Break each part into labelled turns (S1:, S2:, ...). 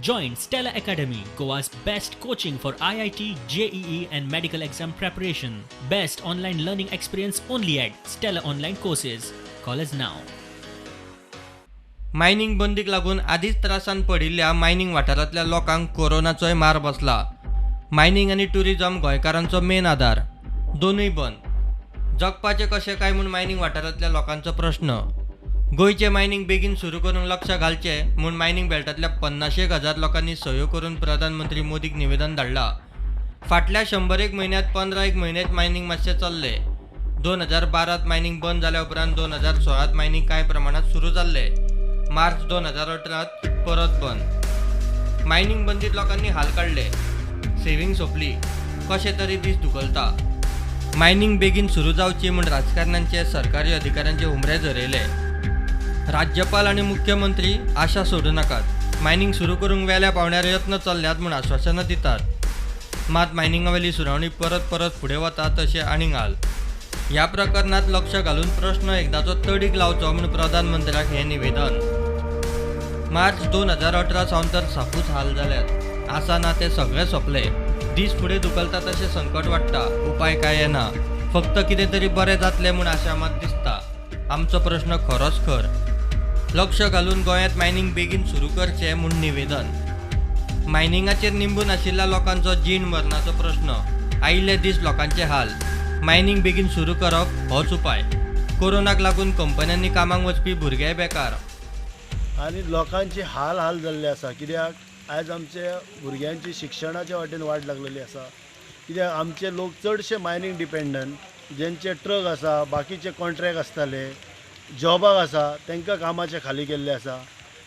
S1: Join Stella Academy, Goa's best coaching for IIT, JEE, and medical exam preparation. Best online learning experience only at Stella Online Courses. Call us now.
S2: Mining बंदीक लागून आदींच त्रासान पडिल्ल्या mining वाठारांतल्या लोकांक कोरोनाचोय मार बसला. Mining आनी tourism गोंयकारांचो मेन आदार, दोनूय बंद. जगपाचें कशें काय म्हूण मायनिंग वाठारांतल्या लोकांचो प्रश्न. गोंयचें मायनिंग बेगीन सुरू करूंक लक्ष घालचें म्हूण मायनिंग बेल्टांतल्या 50,000 लोकांनी सयो करून प्रधानमंत्री मोदीक निवेदन धाडलां. फाटल्या 100 म्हयन्यांत 15 म्हयनेच मायनिंग मातशें चल्लें. 2012त मायनिंग बंद जाल्या उपरांत 2016त मायनिंग कांय प्रमाणांत सुरू जाल्लें. मार्च 2018त परत बंद. मायनिंग बंदीत लोकांनी हाल काडले, सेव्हिंग सोंपली, कशे तरी दीस धुकलता. मायनिंग बेगीन सुरू जावची म्हूण राजकारण्यांचे, सरकारी अधिकाऱ्यांचे हुमरे झरयले. राज्यपाल आनी मुख्यमंत्री आशा सोडूं नाकात, मायनिंग सुरू करूंक वेल्या पावंड्यार यत्न चल्ल्यात म्हूण आश्वासनां दितात. मात मायनिंगावेली सुनावणी परत परत फुडें वता तशें आनीक हाल. ह्या प्रकरणांत लक्ष घालून प्रश्न एकदांचो तडीक लावचो म्हूण प्रधानमंत्र्याक हें निवेदन. मार्च 2018 सावन तर सापूच हाल जाल्यात. आसा ना तें सगळें सोंपलें. दीस फुडें धुकलता तशें संकट वाडटा, उपाय कांय येना. फक्त कितें तरी बरें जातलें म्हूण आशा मात दिसता. आमचो प्रश्न खरोच खर. लक्ष घालून गोंयांत मायनिंग बेगीन सुरू करचें म्हूण निवेदन. मायनिंगाचेर निंबून आशिल्ल्या लोकांचो जीण मरणाचो प्रश्न. आयिल्ले दीस लोकांचे हाल. मायनिंग बेगीन सुरू करप होच उपाय. कोरोनाक लागून कंपन्यांनी कामाक वचपी भुरगेय बेकार.
S3: आनी लोकांची हाल हाल जाल्ले आसा. कित्याक आयज आमच्या भुरग्यांची शिक्षणाच्या वाटेन वाट लागलेली आसा. कित्याक आमचे लोक चडशे मायनींग डिपेंडंट, जेंचे ट्रक आसा, बाकीचे कॉन्ट्रॅक्ट आसताले, जॉबाक आसा, तांकां कामाचे खाली केल्ले आसा.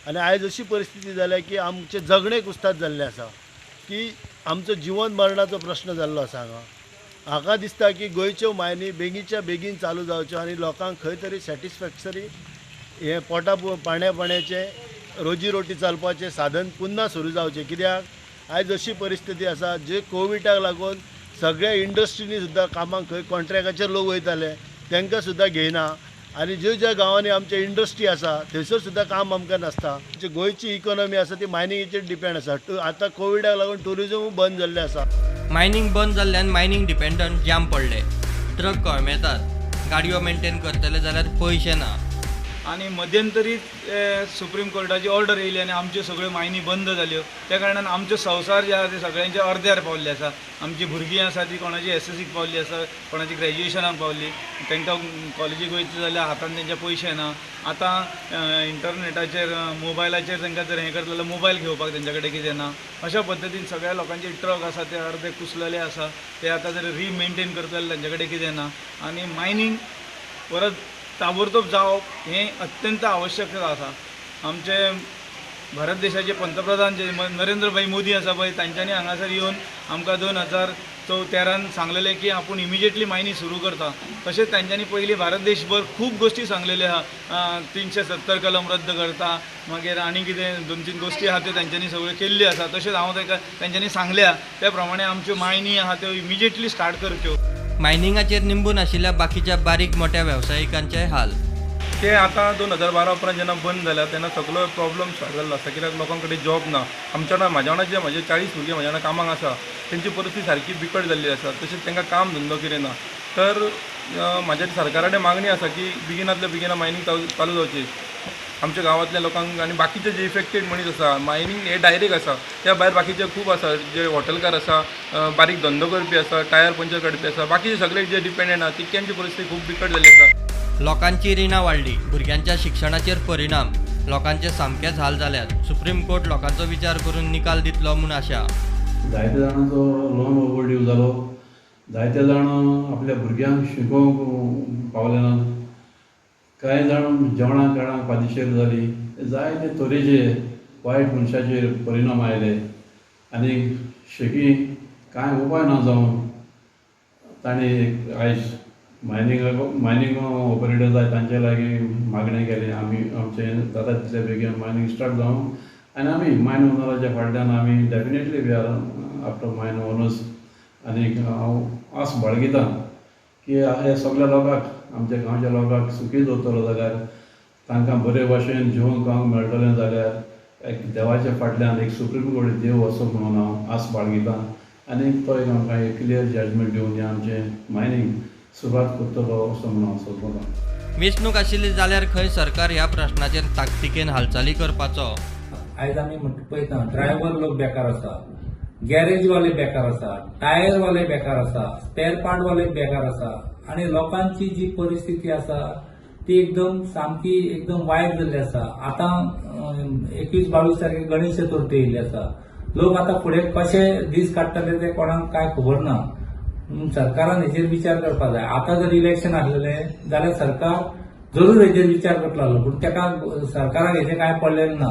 S3: आनी आयज अशी परिस्थिती जाल्या की आमचे जगणे कुस्ताद जाल्ले आसा की आमचो जिवन मरणाचो प्रश्न जाल्लो आसा हांगा. म्हाका दिसता की गोंयच्यो मायनी बेगीनच्या बेगीन चालू जावच्यो आनी लोकांक खंय तरी सॅटिस्फॅक्टरी हें पोटा पाण्या पाण्याचें रोजी रोटी चलपाचें साधन पुन्हा सुरू जावचें. कित्याक आयज अशी परिस्थिती आसा जे कोविडाक लागून सगळ्या इंडस्ट्रीनी सुद्दां कामाक खंय कॉन्ट्रॅक्टाचेर लोक वयताले तांकां सुद्दां घेयना. आनी ज्यो ज्या गांवांनी आमचे इंडस्ट्री आसा थंयसर सुद्दां काम आमकां नासता. जी गोंयची इकॉनॉमी आसा ती मायनिंगेचेर डिपेंड आसा. आतां कोविडाक लागून टुरिजमूय बंद जाल्लें आसा.
S2: मायनिंग बंद जाल्ल्यान मायनिंग डिपेंडंट जाम पडले. ट्रक कळमेतात, गाडयो मेंटेन करतले जाल्यार पयशे ना.
S4: आनी मध्यंतरीत सुप्रीम कोर्टाची ऑर्डर येयली आनी आमच्यो सगळ्यो मायनी बंद जाल्यो. त्या कारणान आमचो संवसार जे आसा ते सगळ्यांचे अर्द्यार पावल्ले आसा. आमची भुरगीं आसा ती कोणाची एसएससीक पावल्ली आसा, कोणाची ग्रॅज्युएशनाक पावल्ली, तांकां कॉलेजीक वयतले जाल्यार हातान तेंच्या पयशे ना. आतां इंटरनेटाचेर, मोबायलाचेर तांकां जर हें करतले जाल्यार मोबायल घेवपाक तेंच्या कडेन कितें ना. अशा पद्दतीन सगळ्या लोकांचे ट्रक आसा ते अर्दे कुसलेले आसा, ते आतां जर रिमेंटेन करतले जाल्यार तेंच्या कडेन कितें ना. आनी मायनींग परत ताबडतोब जावप हें अत्यंत आवश्यक आसा. आमचे भारत देशाचे पंतप्रधान जे नरेंद्रभाई मोदी आसा पळय, तांच्यांनी हांगासर येवन आमकां 2013 सांगलेलें की आपूण इमिजिएटली मायनी सुरू करता. तशेंच तांच्यांनी पयलीं भारत देशभर खूब गोश्टी सांगलेल्यो आहा. 370 कलम रद्द करता, मागीर आनी कितें 2-3 गोश्टी आहा त्यो तांच्यांनी सगळ्यो केल्ल्यो आसा. तशेंच हांव तांकां तांच्यांनी सांगल्या त्या प्रमाणे आमच्यो मायनी आहा त्यो इमिजिएटली स्टार्ट करच्यो.
S2: मायनिंगाचेर निंबून आशिल्ल्या बाकीच्या बारीक मोठ्या वेवसायिकांचेय हाल.
S5: ते आतां 2012 उपरांत जेन्ना बंद जाल्या तेन्ना सगळो प्रॉब्लम स्टार्ट जाल्लो आसा. कित्याक लोकां कडेन जॉब ना. आमच्या वांगडा म्हाज्या वांगडा जे म्हजे 40 भुरगे म्हाज्या वांगडा कामाक आसा तेंची परिस्थिती सारकी बिकट जाल्ली आसा. तशेंच तांकां काम धंदो कितें ना. तर म्हाज्या सरकारा कडेन मागणी आसा की बेगिनांतल्या बेगिना मायनींग चालू जावची. आमच्या गांवांतल्या लोकांक आनी बाकीचे जे इफेक्टेड मनीस आसा, मायनींग हे डायरेक्ट आसा, त्या भायर बाकीचे खूब आसा, जे हॉटेलकार आसा, बारीक धंदो करपी आसा, टायर पंचर काडपी आसा, बाकीचे सगळे जे डिपेंडंट आसा तितक्यांची परिस्थिती खूब बिकट जाल्ली आसा.
S2: लोकांची रिणां वाडली, भुरग्यांच्या शिक्षणाचेर परिणाम, लोकांचे सामकेच हाल जाल्यात. सुप्रीम कोर्ट लोकांचो विचार करून निकाल दितलो म्हूण आशा.
S6: जायते जाणांचो लोन ओवरड्यू जालो, जायते जाण आपल्या भुरग्यांक शिकोवंक पावले ना, कांय जाण जेवणाक खाणाक पादिशेर जाली. जायते तरेचे वायट मनशाचेर परिणाम आयले आनी शेकी कांय उपाय ना जावन तांणी एक आयज मायनींग ऑपरेटर जाय तांचे लागीं मागणें केलें. आमी आमचें जाता तितले बेगीन मायनींग स्टार्ट जावं आनी आमी मायन ओनराच्या फाटल्यान आमी definitely we are after mine owners. आनी हांव आस बाळगितां की हे सगल्या लोकांक, आमच्या गांवच्या लोकांक सुखी दवरतलो जाल्यार, तांकां बरे भाशेन जिवंक खावंक मेळटलें जाल्यार एक देवाच्या फाटल्यान एक सुप्रीम कोर्ट देव असो म्हणून हांव आस बाळगितां आनी तो एक आमकां एक क्लियर जजमेंट दिवन हें आमचें मायनींग सुरवात करतलो असो म्हणून हांव सोदतां.
S2: वेंचणूक आशिल्ली जाल्यार खंय सरकार ह्या प्रश्नाचेर ताकतिकेन हालचाली करपाचो.
S7: आयज आमी म्हणटा पळयता, ड्रायव्हर लोक बेकार आसा, गॅरेजवाले बेकार आसा, टायरवाले बेकार आसा, स्पेअर पार्टवाले बेकार आसा आनी लोकांची जी परिस्थिती आसा ती एकदम सामकी एकदम वायट जाल्ली आसा. आतां 21-22 तारखेक गणेश चतुर्थी येयल्ली आसा. लोक आतां फुडें कशे दीस काडटले ते कोणाक कांय खबर ना. सरकारान हेजेर विचार करपाक जाय. आतां जर इलेक्शन आसलेलें जाल्यार सरकार जरूर हेजेर विचार करतलो, पूण ताका सरकाराक हेजें कांय पडलेलें ना.